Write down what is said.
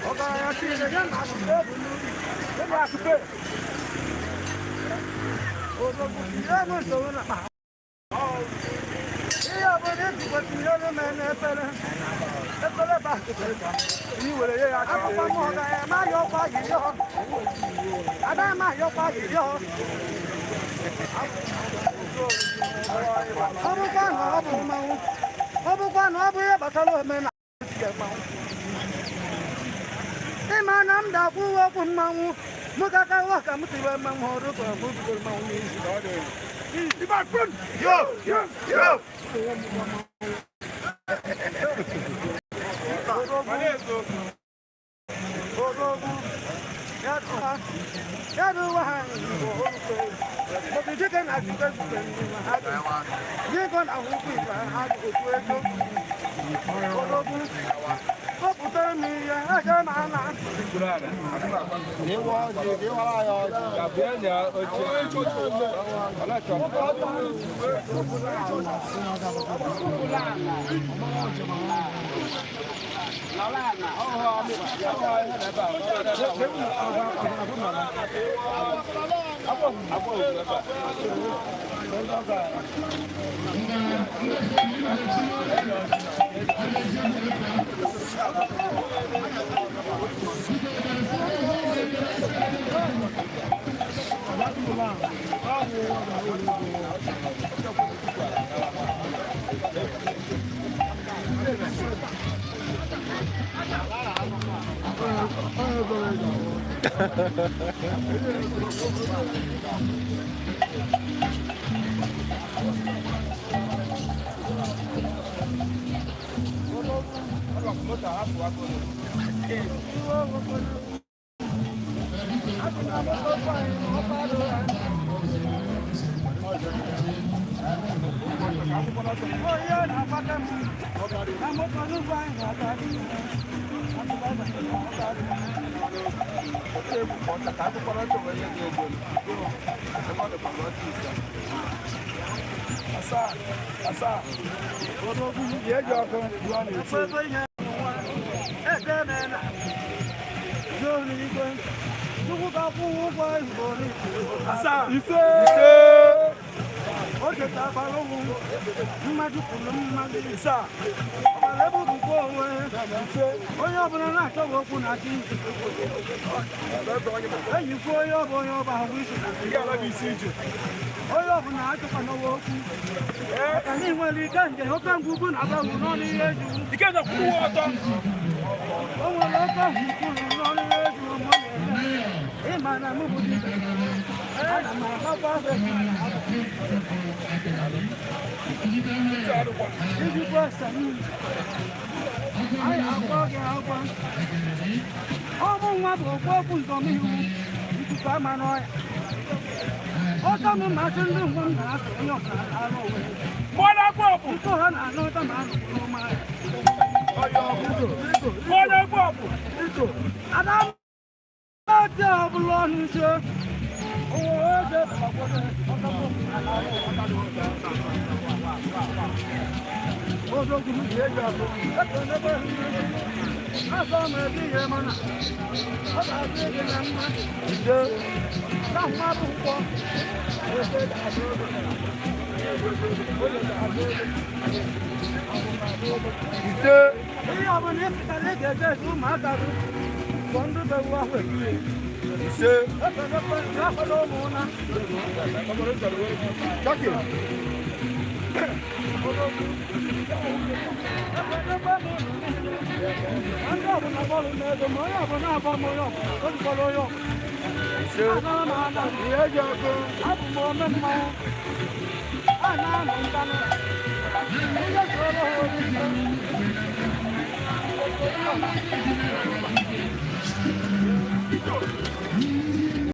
Ọgaranya Chineke ya na akụpe bụ n'ubi ya na akụpe. Odogwu ihe m nsogbu na akpa. Ihe ọbụla ejikọta ihe na-eme n'efere. Efere bụ akụpe. Akwụkwọ m ọgaranya ma ayọkwa yiyọ. Ada ma ayọkwa yiyọ. Ọ bụkwa na ọ bụ mmanwụ. Ọ bụkwa na ọ bụ ihe gbasara omenala ịma na m ga-akwụ ụgwọ okwu mmanwụ mụ ka ka ụwa ka m tiwe mmanwụ ọrụ ka m bidoro mmanwụ n'isi. Odogwu, ya dị ụwa ha dike na dike na akwụkwọ igwe ha dị otu ego. Odogwu, kpọpụtara m ihe aja na ana. Mmadụ kwuru mmadụ ise ọbara ebubukwa onwe onye ọbụla na-achọghị okwu na chi eyikwa onye ọbụ onye ọba ahụ isi onye ọbụla achọkwana okwu maka na ị nwere ike nje oke ngwugwu na agbanwe n'ọnụ ihe ejiwu o nwere oke ngwugwu n'ọnụ ihe ejiwu mụ na-eme ịma na mụ bụ dibịa ana m agbakwa afọ ijikwa ese anyị akwa gị akwa ọ bụ nwa bụ okwu okwu nzọmiwu ikuku ama n'ọya ọtọ m masị ndị ngwa m na-asụ onye ọbụla na-arụ onwe ya nkụ ha na-anụ ụtọ ma anụkwuru ụmụ ya adamadi ọbụla ọnụ nso ụwa eze afọ m ebe ihe mana ọ ga-adị gị na mma na mma bụ nkwọ Ise. Ihe ọbụla ị pụtara ị ga-eje eje ụmụaka gị bụ ndị bewu ahụ ekiri. Ise. Ekele ụmụ ụna. Chaki. Ndị ọbụla bọọlụ na-ego ma onye ọbụla abọ m onye ọbụla o jikwara onye ọbụla. Ise. Anara m ana. Ihe eji ọkụ. Abụ m ome mmanwụ. A na-anọ ntanụ. Ihe soro ha oriri.